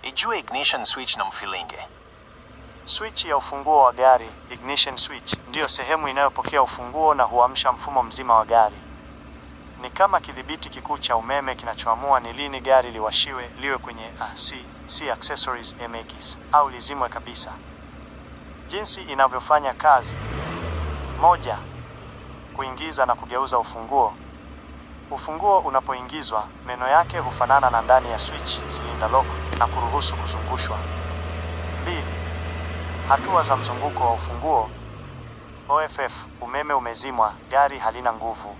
Ijue ignition switch na mfilinge. Switch ya ufunguo wa gari, ignition switch, ndiyo sehemu inayopokea ufunguo na huamsha mfumo mzima wa gari. Ni kama kidhibiti kikuu cha umeme kinachoamua ni lini gari liwashiwe, liwe kwenye A, C, C accessories, MX au lizimwe kabisa. Jinsi inavyofanya kazi: 1. Kuingiza na kugeuza ufunguo. Ufunguo unapoingizwa, meno yake hufanana na ndani ya switch, cylinder lock, na kuruhusu kuzungushwa. 2. Hatua za mzunguko wa ufunguo. OFF, umeme umezimwa, gari halina nguvu.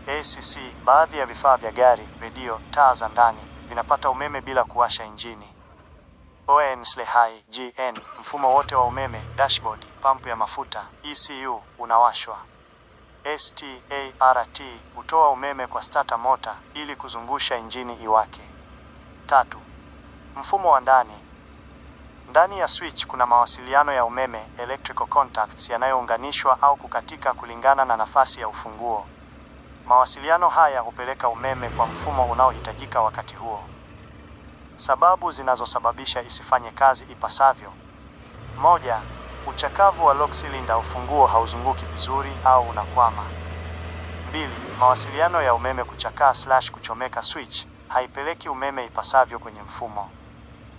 ACC, baadhi ya vifaa vya gari, redio, taa za ndani, vinapata umeme bila kuwasha injini. ON/HI GN, mfumo wote wa umeme, dashboard, pampu ya mafuta, ECU, unawashwa. START, hutoa umeme kwa starter motor ili kuzungusha injini iwake. 3. Mfumo wa ndani. Ndani ya switch kuna mawasiliano ya umeme, electrical contacts, yanayounganishwa au kukatika kulingana na nafasi ya ufunguo. Mawasiliano haya hupeleka umeme kwa mfumo unaohitajika wakati huo. Sababu zinazosababisha isifanye kazi ipasavyo: 1. Uchakavu wa lock cylinder, ufunguo hauzunguki vizuri au unakwama. 2. Mawasiliano ya umeme kuchakaa/kuchomeka, switch haipeleki umeme ipasavyo kwenye mfumo.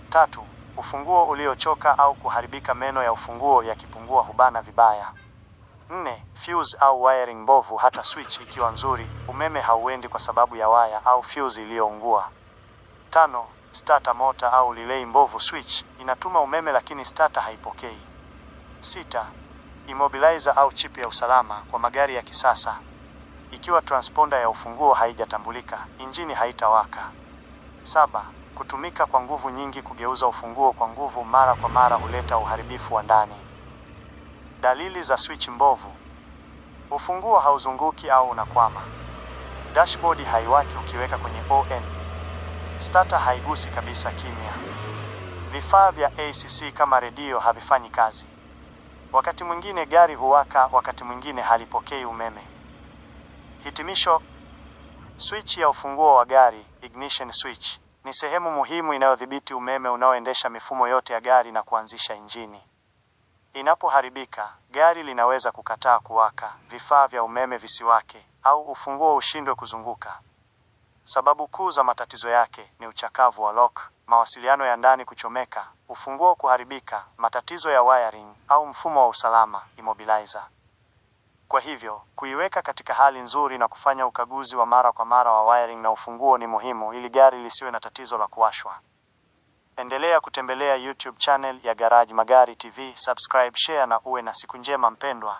3. Ufunguo uliochoka au kuharibika, meno ya ufunguo yakipungua hubana vibaya. 4. Fuse au wiring mbovu, hata switch ikiwa nzuri, umeme hauendi kwa sababu ya waya au fuse iliyoungua. 5. Starter motor au relay mbovu, switch inatuma umeme lakini starter haipokei. 6. Immobilizer au chip ya usalama kwa magari ya kisasa. Ikiwa transponder ya ufunguo haijatambulika, injini haitawaka. 7. Kutumika kwa nguvu nyingi, kugeuza ufunguo kwa nguvu mara kwa mara huleta uharibifu wa ndani. Dalili za switch mbovu: ufunguo hauzunguki au unakwama. Dashboard haiwaki ukiweka kwenye ON. Starter haigusi kabisa, kimya. Vifaa vya ACC kama redio havifanyi kazi. Wakati mwingine gari huwaka, wakati mwingine halipokei umeme. Hitimisho: switch ya ufunguo wa gari, ignition switch, ni sehemu muhimu inayodhibiti umeme unaoendesha mifumo yote ya gari na kuanzisha injini. Inapoharibika, gari linaweza kukataa kuwaka, vifaa vya umeme visiwake, au ufunguo ushindwe kuzunguka. Sababu kuu za matatizo yake ni uchakavu wa lock, mawasiliano ya ndani kuchomeka, ufunguo kuharibika, matatizo ya wiring au mfumo wa usalama immobilizer. Kwa hivyo, kuiweka katika hali nzuri na kufanya ukaguzi wa mara kwa mara wa wiring na ufunguo ni muhimu ili gari lisiwe na tatizo la kuwashwa. Endelea kutembelea YouTube channel ya Garage Magari TV, subscribe, share na uwe na siku njema, mpendwa.